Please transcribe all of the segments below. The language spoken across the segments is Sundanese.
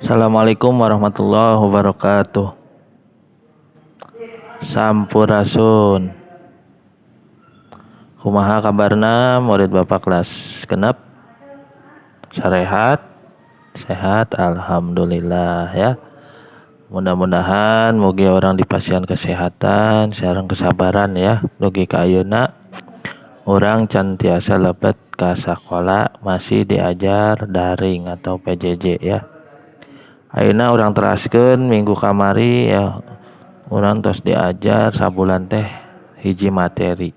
Assalamualaikum warahmatullahi wabarakatuh. Sampurasun. Kumaha kabarna murid Bapak kelas genep? Sarehat? Sehat, alhamdulillah ya. Mudah-mudahan mugi urang dipasihan kesehatan sareng kesabaran ya dugi ka ayeuna urang can tiasa lebet ka sakola masih diajar daring atau PJJ ya. Ayeuna urang teraskeun minggu kamari ya, urang tos diajar sabulan teh hiji materi.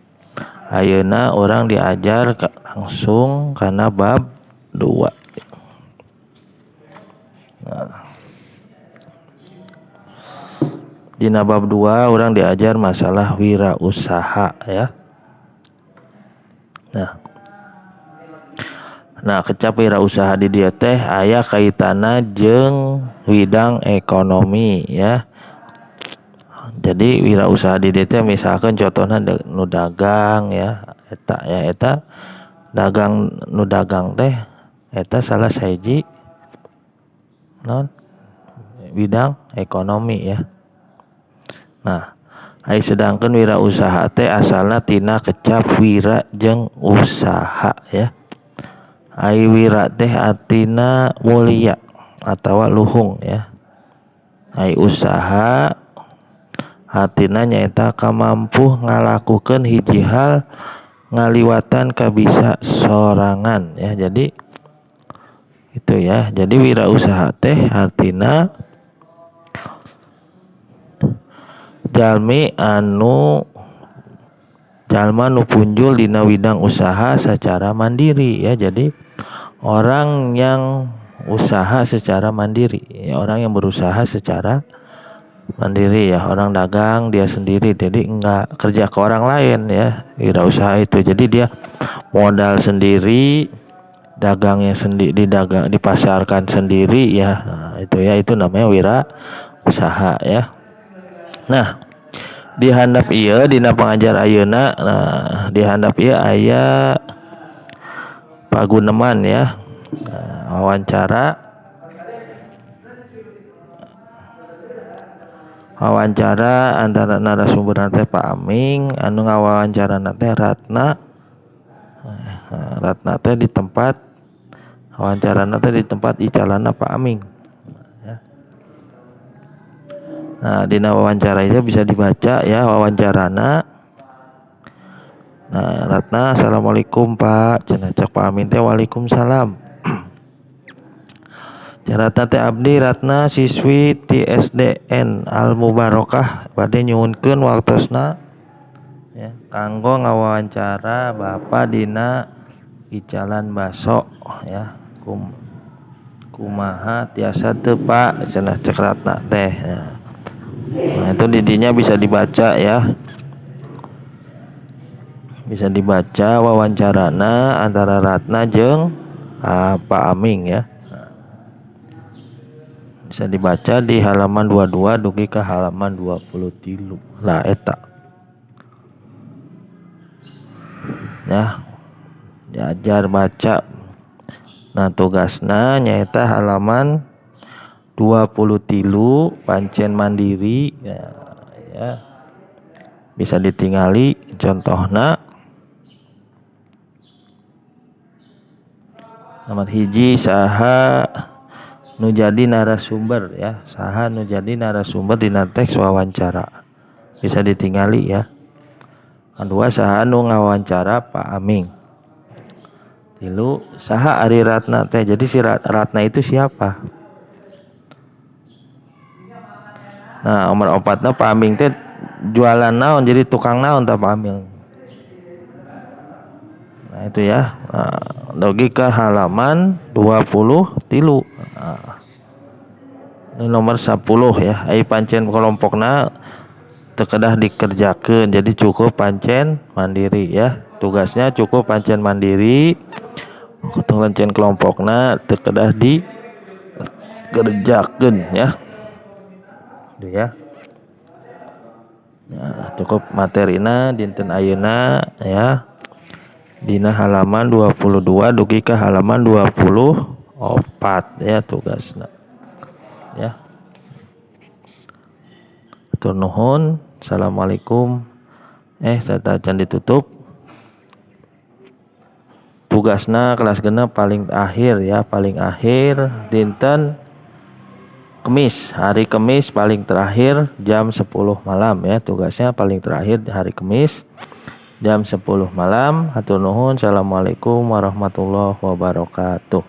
Ayeuna urang diajar langsung kana bab 2. Nah. Dina bab 2 urang diajar masalah wirausaha ya. Nah, kecap wirausaha di dieu teh aya kaitanna jeung widang ekonomi ya. Jadi wirausaha di dieu teh misalkan contohna nu dagang ya, eta ya, eta dagang nu dagang teh eta salah sahiji non bidang ekonomi ya. Nah, ai sedangkan wirausaha teh asalna tina kecap wira jeung usaha ya. Ai wira teh artina mulia atawa luhung ya. Ai usaha artina nyaeta kamampuh ngalakukeun hiji hal ngaliwatan kabisa sorangan ya. Jadi itu ya. Jadi wirausaha teh artina jalmi anu jalma nu punjul dina widang usaha secara mandiri ya. Jadi orang yang usaha secara mandiri ya, orang yang berusaha secara mandiri ya, orang dagang dia sendiri, jadi enggak kerja ke orang lain ya, wirausaha itu. Jadi dia modal sendiri, dagangnya sendiri, didagang, dipasarkan sendiri ya. Nah, itu ya, itu namanya wirausaha ya. Nah, di handap ieu dina pengajar ayeuna, nah di handap ieu aya paguneman ya. Nah, wawancara antara narasumber teh Pak Aming, anu ngawawancara teh Ratna. Nah, Ratna teh di tempat wawancarana teh di tempat icalana Pak Aming. Nah, dina wawancara itu bisa dibaca ya wawancarana. Nah, Ratna, assalamualaikum Pak. Cenah cek Pak Amin teh waalaikumsalam. Ratna teh abdi Ratna siswi ti SDN Al Mubarokah bade nyuhunkeun waktosna ya kanggo ngawawancara Bapak dina icalan baso ya. Kumaha tiasa teu Pak cenah cek Ratna teh. Nah, itu didinya bisa dibaca ya. Bisa dibaca wawancarana antara Ratna jeung Pak Aming ya. Bisa dibaca di halaman 22 dugi ke halaman 23. Lah eta. Ya. Diajar baca. Nah, tugasna nyaeta halaman 23 pancen mandiri ya, ya. Bisa ditingali contohna. Nomor hiji saha nu jadi narasumber ya, saha nu jadi narasumber dina teks wawancara. Bisa ditingali ya. Kedua saha nu ngawawancara Pak Aming. Tilu saha ari Ratna teh. Jadi si Ratna itu siapa? Nah, nomor 4 Pak Aming teh jualan naon, jadi tukang naon tah Pak Aming. Nah, itu ya. Nah, logika halaman 23. Nah, ini nomor 10 ya. Ai pancen kelompokna teu kedah dikerjakeun, jadi cukup pancen mandiri ya. Tugasnya cukup pancen mandiri. Pancen kelompokna teu kedah dikerjakeun ya. Itu ya. Nah, cukup materina dinten ayeuna ya. Dina halaman 22 dugi ka halaman 24. 4 ya tugasna ya. Hatur nuhun. Assalamualaikum. Can ditutup. Tugasna kelas 6 paling akhir ya, paling akhir dinten Kemis, hari Kemis paling terakhir jam 10 malam ya, tugasnya paling terakhir hari Kemis jam 10 malam. Hatur nuhun. Assalamualaikum warahmatullahi wabarakatuh.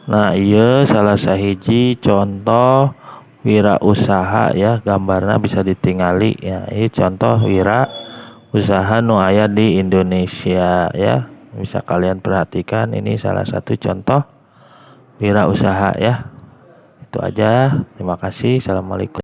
Nah, iya salah sahiji contoh wirausaha ya, gambarnya bisa ditingali ya. Ini contoh wirausaha nu aya di Indonesia ya. Bisa kalian perhatikan, ini salah satu contoh wirausaha ya. Itu aja. Terima kasih. Assalamualaikum.